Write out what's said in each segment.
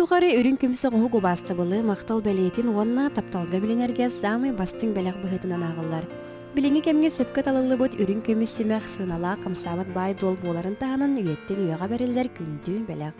тухары үрүҥ көмүс оҥоһук убаастабылы, махтал бэлиэтин уонна тапталга билинэргэ саамай бастыҥ бэлэх быһыытынан ааҕыллар. Билиҥҥи кэмҥэ сөпкө талыллыбыт үрүҥ көмүс симэх сыаналаах хамсаабат баай-дуол буоларын таһынан үйэттэн үйэҕэ бэриллэр күндү бэлэх.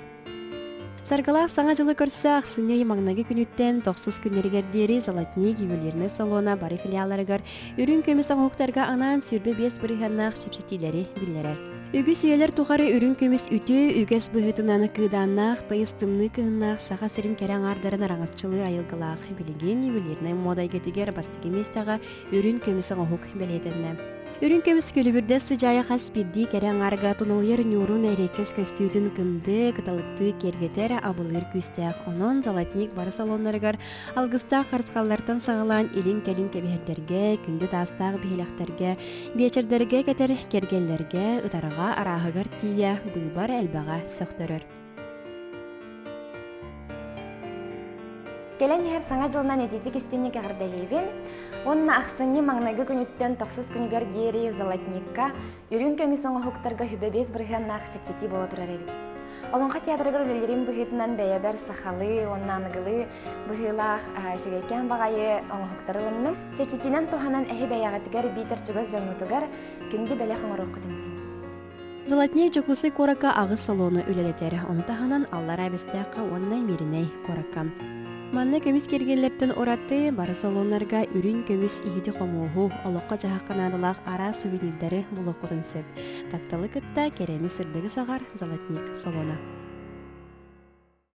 Саргылаах Саҥа дьылы көрсө ахсынньы ый маҥнайгы күнүттэн тохсус күннэригэр диэри Золотник ювелирнай салона бары филиалларыгар үрүҥ көмүс оҥоһуктарга анаан 25 бырыһыаннаах чэпчэтиилэри биллэрэр. Үгүс үйэлэр тухары үрүҥ көмүс үтүө үгэс быһыытынан кыыдааннаах, тыйыс тымныы кыһыннаах Саха сирин кэрэ аҥаардарын араҥаччылыыр айылгылаах. Билигин ювелирнай муода эйгэтигэр бастакы миэстэҕэ үрүҥ көмүс оҥоһук бэлиэтэннэ. Үрүҥ көмүс күлүбүрдэс сыдьаайа хас биирдии кэрэ аҥаарга туналыйар ньуурун эриэккэс көстүүтүн кынды, кыталыктыы киэргэтэр, абылыыр күүстээх. Онон золотник бары салоннарыгар алгыстаах харысхаллартан саҕалаан илин-кэлин кэбиһэрдэргэ, күндү таастаах биһилэхтэргэ, биэчэрдэргэ кэтэр кэргэллэргэ, ытарҕа арааһыгар тиийэ быыбар элбэҕэ сөхтөрөр. Кэлэн иһэр Саҥа дьылынан итиитик истинник эҕэрдэлиибин уонна ахсынньы маҥнайгы күнүттэн тохсус күнүгэр диэри Золотникка үрүҥ көмүс оҥоһуктарга хүбэ биэс бырыһыаннаах чэпчэтии буола турар эбит. Олоҥхо театрыгар үлэлиирим быһыытынан бэйэбэр сахалыы уонна аныгылыы быһыылаах үчүгэйкээн баҕайы оҥоһуктары ылынным. Чэпчэтиинэн туһанан эһи бэйэҕитигэр биитэр чугас дьоҥҥутугар күндү бэлэх оҥоруоххутун син. Золотник Дьокуускай куоракка аҕыс салону үлэлэтэр, ону таһынан Аллараа Бэстээххэ уонна Мииринэй куоракка. Манна көмүс киэргэллэртэн ураты бары салоннарга үрүҥ көмүс иһити-хомуоһу, олоххо-дьаһахха наадалаах араас сувенирдары булуоххутун сөп. Тапталы кытта кэрэни-сырдыгы саҕар Золотник салона.